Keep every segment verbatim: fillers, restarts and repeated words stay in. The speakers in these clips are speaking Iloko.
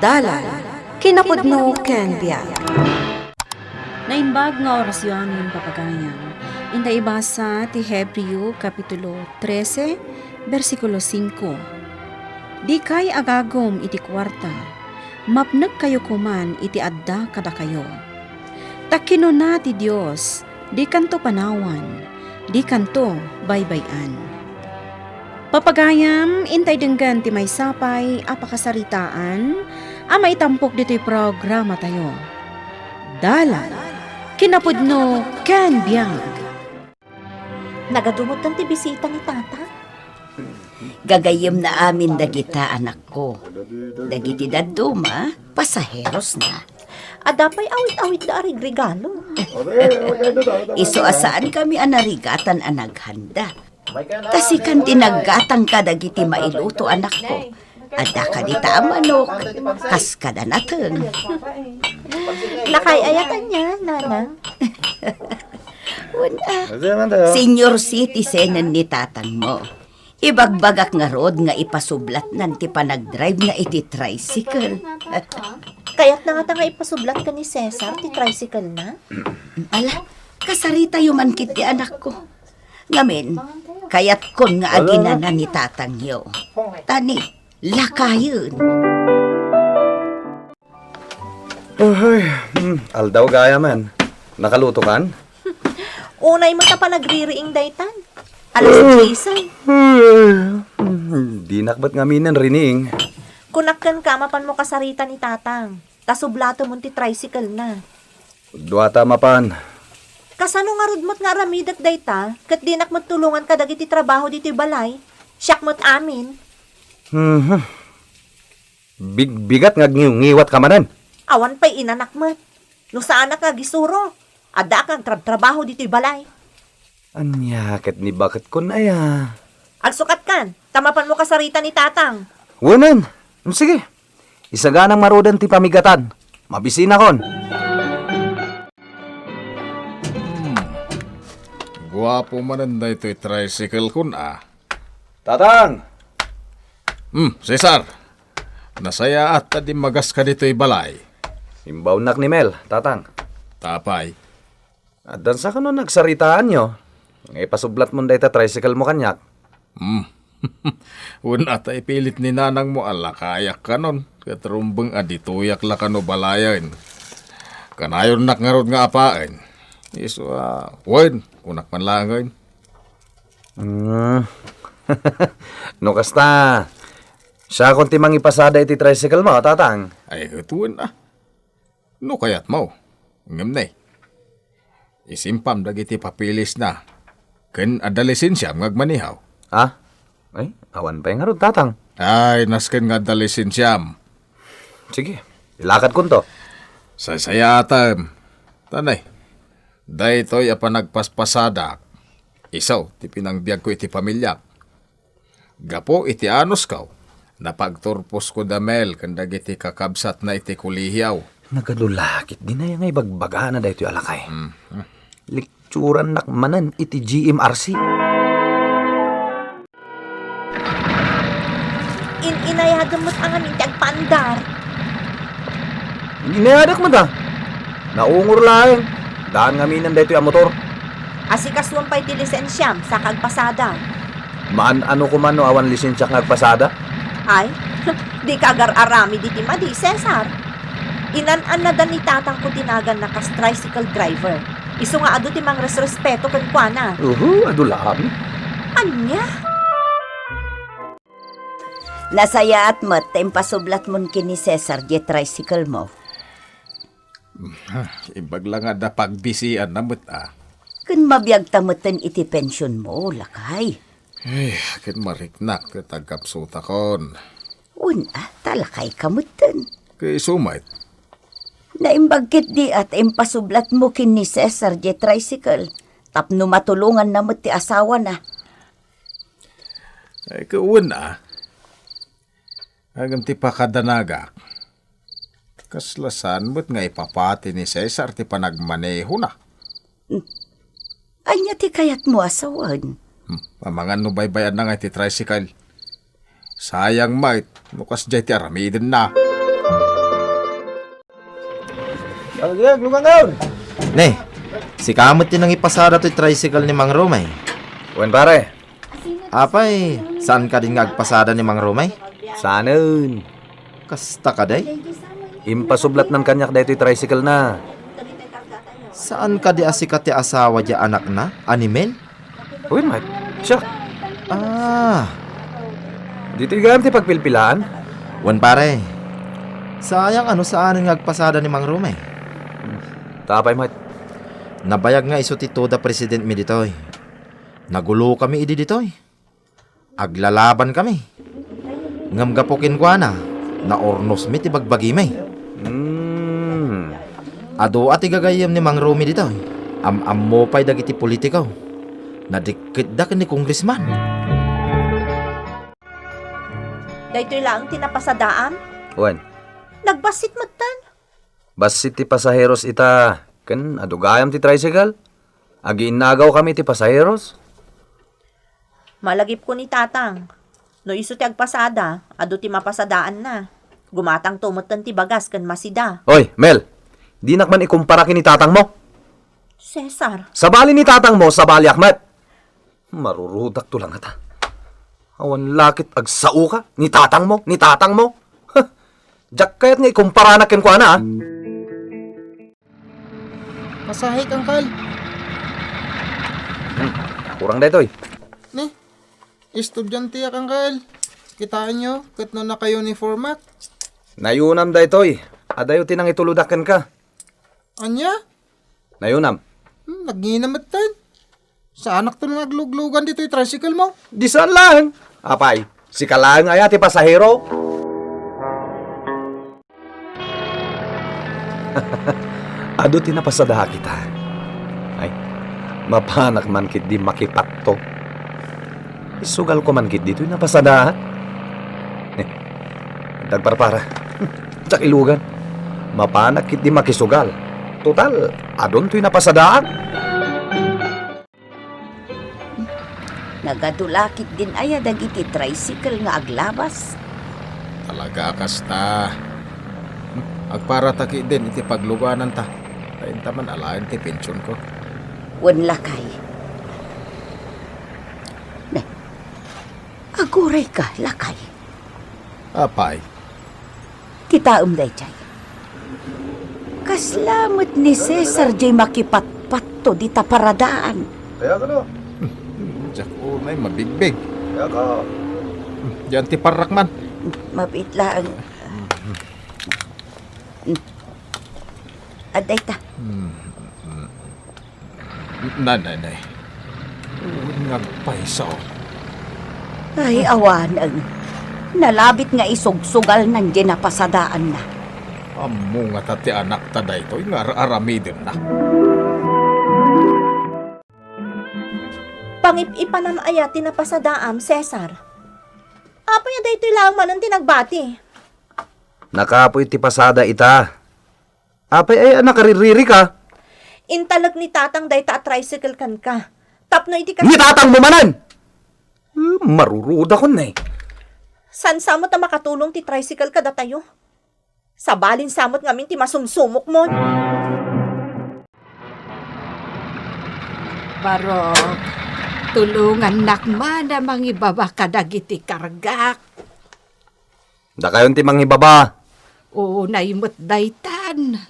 Dalan, kinapudno ken biag. Naimbag nga orasionen, papagayam. Inta ibasa ti Hebreo, Kapitulo trese, bersikulo singko. Dikay agagum iti kuarta, mapnekkayo koman iti adda kadakayo. Ta kinuna ti Dios, dikanto panawan, dikanto baybay-an. Papagayam, intay denggen ti maysa pay a pakasaritaan a maitampok ditoy programatayo. Dalan, kinapudno, ken biag. Nagadu metten ti bisita ni Tata. Gagayyemna amin dagita, anakko. Dagiti dadduma, pasaherosna. Adda pay awit-awitda a rigregalo. Isu a saankami a narigatan a naghanda. Ta sikan ti naggatang kadagiti mailuto, anakko. Adda kadita a manok, kas kada nateng. Lakay, ayat ania, Nanang? Wen a. Senior citizen ni tatangmo. Ibagbagak ngarud nga ipasublatnan ti panagdrive-na iti tricycle. Kayatna ngata nga ipasublat ken ni Cesar ti tricycle-na? Ala, kasaritayo man ketdi, anakko. Ngamin, kayatkon nga aginana ni tatangyo. Tani, lakayen. Uy, hmm, aldaw gayamen. Nakalutokan? Unay met a panagririing daytan. Alas diesen. Dinak met ngaminen rining. Kunak kenka, mapanmo kasarita ni Tatang. Ta sublatemon ti tricycle-na. Duata mapan. Kasano ngarud met nga aramidek dayta, ket dinak met tulongan kadagiti trabaho ditoy balay? Siak met amin. Mhm. Bigbigat nga agngiwngiwatka manen. Awan pay inanak met. No saanak nga agisuro, addaak nga agtrabtrabaho ditoy balay. Ania ket ni baket kun aya? Agsukatkan, ta mapanmo kasarita ni Tatang. Wenen. Sige. Isaganam ngaruden ti pamigatan. Mabisinakon. Hmm. Guapo manen daytoy tricycle kun a. Tatang! Hmm, Cesar. Nasayaat ta dimmagaska ditoy balay. Imbawnak ni Mel, Tatang. Tapay. Addan sa kano nagsaritaanyo nga ipasublatmon dayta tricycle mo kaniak? Hmm. Wen a ta ipilit ni nanangmo a lakayak kanon, ket rumbeng a ditoyak la kano balayen. Kanayonnak ngarud nga apaen. Isu a, wen, kunak man laengen. Hmm. No kasta, siakon ti mangipasada iti tricycle mo, Tatang. Ay, ket wen a. No kayatmo. Ngem ne, isimpam dagiti papeles-na, ken adda lisensiam nga agmanihaw. Ha? Ay, awan pay ngarud, Tatang. Ay, nasken nga adda lisensiam. Sige, ilakadkonto. Saysayaatem. Ta ne, daytoy a panagpaspasadak, isu ti pinangbiagko iti pamiliak. Gapu iti anusko, napagturposko da Mel ken dagiti kakabsatna iti kolehio. Nagadu la ketdi aya nga ibagbagana daytoy a lakay. Mm. Lekturannak manen iti G M R C. In-inayadem met a ngamin ti agpaandar. Inayadak met a. Naungor laeng. Daan ngaminen daytoy a motor. Asikasuem pay ti lisensiam, saka agpasada. Maan-ano koma no awan lisensiak nga agpasada? Ay, dika agar-aramid iti madi, Cesar. Inan-annada ni tatangko ti naganna kas tricycle driver. Isu nga adu ti mangresrespeto kenkuana. Uhu, adu laeng. Ania? Nasayaat met ta impasublatmon ken ni Cesar diay tricycle mo. Imbag la nga adda pagbisianna met a. Ken mabiagta metten iti pensionmo, lakay. Ay, ket mariknak ket agkapsutakon. Wen a, ta lakayka metten. Ket isu met. Naimbag ketdi a ta impasublatmo ken ni Cesar diay tricycle tapno matulonganna met ti asawana. Ay, ket wen a. Ngem ti pakadanagak, kasla saan met nga ipapati ni Cesar ti panagmanehona. Hmm. Ania ti kayatmo a sawen? Hmm, amangan no baybay-anna nga iti tricycle. Sayang met no kasdiay ti aramidenna. Aglugangaw! Ne, sika met ti nangipasada toy tricycle ni Mang Romay. Wen, pare. Apay, saan kadin nga agpasada ni Mang Romay? Saanen. Kasta kadi? Impasublatnan kaniak daytoy tricycle na. Saan kadi a sika ti asawa diay anakna, a ni Mel? Wen, met. Siak. Ah. Ditoy gayam ti pagpilpilaan? Wen, pare. Sayang a no saanen nga agpasada ni Mang Romay. Ta apay met? Nabayag nga isu ti toda presidentmi ditoy. Nagulokami idi ditoy. Aglalabankami. Ngem gapu kenkuana, naurnosmi ti bagbagimi. Hmm. Adu a ti gagayyem ni Mang Romy ditoy. Am-ammo pay dagiti politiko. Nadikketda ken ni Congressman. Daytoy laeng ti napasadaam? Wen. Nagbassit metten? Bassit ti pasaheros ita, ken adu gayam ti tricycle. Agiinnagawkami ti pasaheros. Malagipko ni Tatang. No isu ti agpasada, adu ti mapasadaanna. Gumatangto metten ti bagas ken masida. Oy, Mel! Dinak man ikumpara ken ni tatangmo. Cesar. Sabali ni tatangmo, sabaliak met. Marurudakto la ngata. Awan la ket agsaoka, ni tatangmo, ni tatangmo. Huh! Diak kayat nga ikumparanak kenkuana, a. Pasahe, Uncle. Hmm, kurang daytoy. Ni, estudianteak, Uncle. Kitaenyo, ket no naka-uniformak. Nayunam daytoy. Adayo ti nangitulodak kenka. Ania? Nayunam. Hmm, nagngina metten. Saanakton nga agluglugan ditoy tricycle mo? Di saan laeng. Apay, sika laeng aya ti pasahero? Adu ti napasadaak ita. Ay, mapanak man ketdi makipatto. Isugalko man ketdi toy napasadaak. Eh, dagparpara. Diak ilugan. Mapanak ketdi makisugal. Total, adun toy napasadaak. Nagadu la ketdin aya dagiti tricycle nga aglabas. Talaga a kasta. Agparata ketdin iti paglugananta. Ta inta man alaen ti pensionko. Wen, lakay. Ne, agurayka, lakay. Apay? Kitaem daydiay. Kasla met ni Cesar diay makipatpatto dita paradaan. Kayatlo. Diak unay mabigbig. Kayatlo. Dian ti parrak man. Mabiit laeng. Adda ita. Hmm. Nay, nay, nay. Wen nga agpayso. Ay, awanen. Nalabit nga isugsugalnan diay napasadaanna. Ammo ngata ti anakta daytoy nga ar-aramidenna. Pangip-ipanam aya ti napasadaam, Cesar? Apay a daytoy laeng manen ti nagbati? Nakapuy ti pasada ita. Apay aya a nakariririka? Intalek ni Tatang dayta a tricycle kenka. Tapno iti kas- Ni tatangmo manen! Eh, marurudakon, eh. Saan sa met a makatulong ti tricycle kadatayo? Sabalin sa met ngamin ti masumsumokmon. Barok, tulongannak man a mangibaba kadagiti kargak. Dakayon ti mangibaba. Unay met daytan.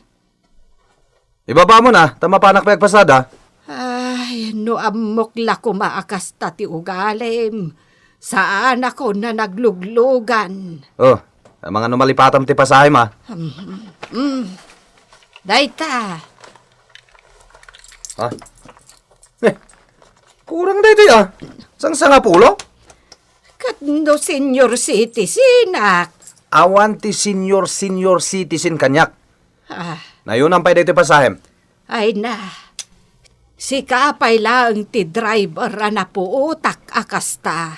Ibabamon a, ta mapanak pay agpasada. Ay, no ammok la koma a kasta ti ugalim, saanakon a nagluglugan. Oh, amangan no malipatam ti pasahem a. Mm, mm. Dayta. Ha? Eh, kurang daytoy a. Sangsangapulo? Ket no senior citizenak? Awan ti senior, senior citizen kaniak. Ah. Nayunam pay daytoy pasahem. Ay na. Sika pay laeng ti driver a napuotak a kasta.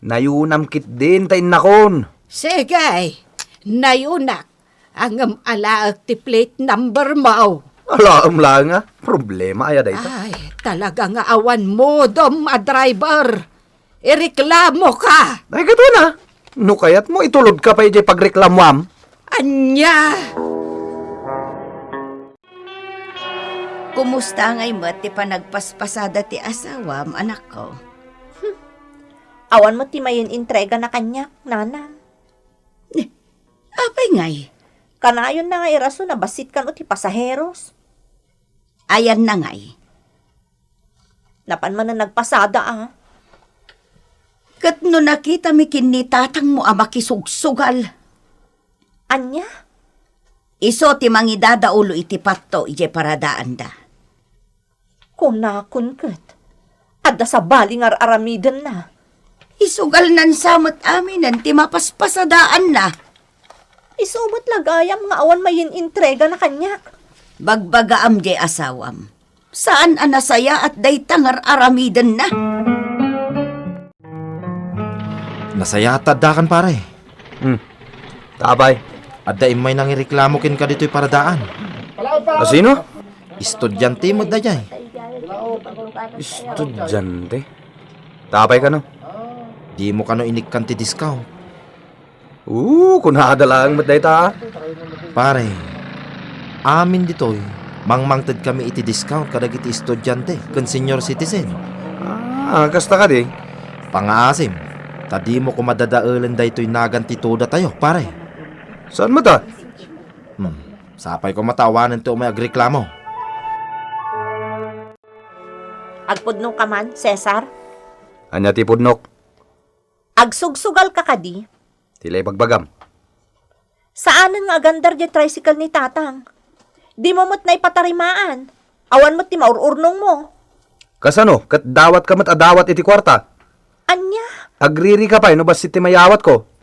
Nayunam ketdin ta innakon. Sige, nayunak. Ngem alaek ti plate number mo. Alaem laeng a. Problema aya dayta. Ay, talaga nga awan modom a driver. Ireklamoka. Ay, gaduana. No kayatmo, itulodka pay diay pagreklamoam. Ania? Kumusta ngay met ti panagpaspasada ti asawam, anakko? Awan met ti mayen-intrega na kaniak, nanang. Eh, apay ngay? Kanayon na nga irason a bassit kano ti pasaheros. Ayan na ngay. Napan manen nagpasada, a. Ket no nakitami ken ni tatangmo a makisugsugal. Ania? Isu ti mangidadaulo iti patto idiay paradaanda. Kunakon ket, adda sabali nga ar-aramidenna. Isugalnan sa met aminen ti mapaspasadaanna. Isu met la gayam nga awan mayen-intrega na kaniak. Bagbagaam diay asawam. Saan a nasayaat dayta nga ar-aramidenna. Nasayaat ta addakan, pare. Hmm. Tapay. Adda immay nangireklamo kenka ditoy paradaan. A sino? Estudiante met daydiay. Estudiante? Tapay kano? Dimo kano inikkan ti discount? Oo, kunada laeng met dayta, a. Pare, amin ditoy, mangmangted kami iti discount kadagiti estudiante ken senior citizen. Ah, kasta kadi? Pangaasim, ta dimo koma dadaelen daytoy nagan ti tudatayo, pare. Saan met, a? Hmm, sapay koma ta awanen ti umay agreklamo. Agpudno ka man, Cesar? Ania ti pudnok? Agsugsugal ka kadi? Ti la ibagbagam. Saanen nga agandar diay tricycle ni Tatang. Dimo met naipatarimaan. Awan met ti maur-urnongmo. Kasano? Ket dawat ka met a dawat iti kuarta? Ania? Agriri ka pay no bassit ti mayawatko.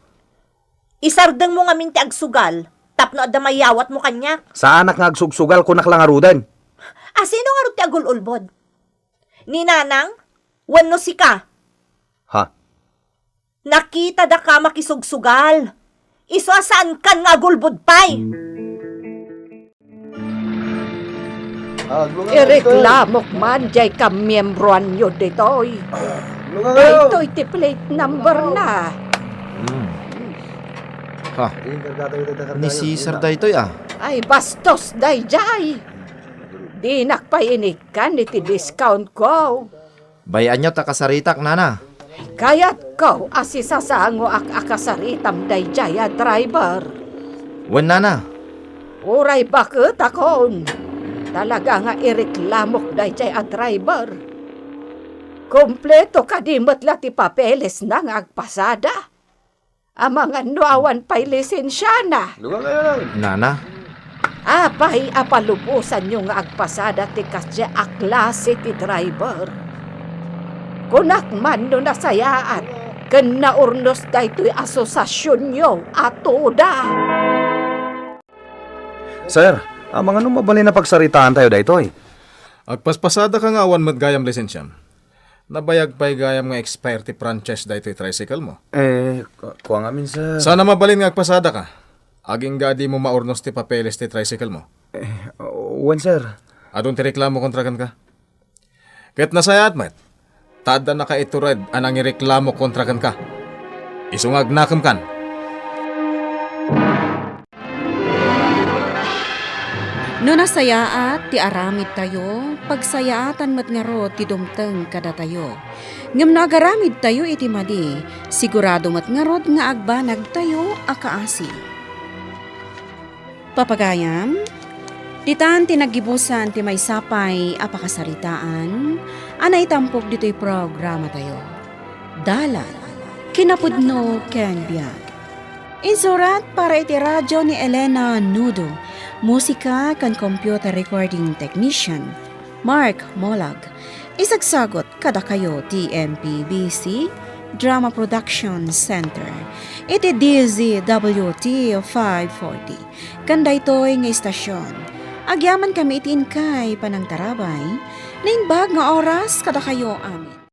Isardengmo ngamin ti agsugal tapno adda mayawatmo kaniak. Saanak nga agsugsugal, kunak la ngaruden. A sino ngarud ti agul-ulbod? Ni Nanang? Wenno sika? Ha? Nakitadaka makisugsugal. Isu a saankan nga agulbod pay. Ireklamok man diay kamiembroanyo ditoy. Daytoy ti plate number na. Hmm. Ha? Ni Cesar daytoy, a. Ay, bastos daydiay. Dinak pay inikkan iti discount ko. Bay-anyo ta kasaritak, nana. Kayatko a sisasangoak a kasaritam daydiay a driver. Wen, nana. Uray baketakon. Talaga nga ireklamok daydiay a driver. Kompleto kadi met la ti papelesna nga agpasada? Amangan no awan pay lisensiana. Lugar kayo lang. Nana? Apay a palubosanyo nga agpasada ti kasdiay a klase ti driver? Kunak man no nasayaat ken naurnos daytoy asosasionyo a TODA. Sir, amangan no mabalin a pagsaritaantayo daytoy? Agpaspasadaka nga awan met gayam lisensiam. Nabayag pay gayam nga expire ti franchise daytoy tricycle mo. Eh, ku-, kua ngamin, sir. Saan a mabalin nga agpasadaka? Agingga a dimo maurnos ti papeles ti tricycle mo. Eh, wen, sir. Adun ti reklamo kontra kenka. Ket nasayaat met, ta adda nakaitured a nangireklamo kontra kenka. Isu nga agnakemkan. No nasayaat ti aramidtayo, pagsayaatan met ngarud ti dumteng kadatayo. Ngem no agaramidtayo iti madi, sigurado met ngarud nga agbanagtayo a kaasi. Papagayam, ditan ti naggibusan ti maysa pay a pakasaritaan a naitampok ditoy programatayo. Dalan, kinapudno ken biag. Insurat para iti radyo ni Elena Nudo, musika ken computer recording technician, Mark Molag. Isagsagut kadakayo ti M P B C Drama Production Center iti D Z W T five forty. Ken daytoy nga istasyon, agyamankami iti inkay panangtarabay, naimbag nga oras kadakayo amin.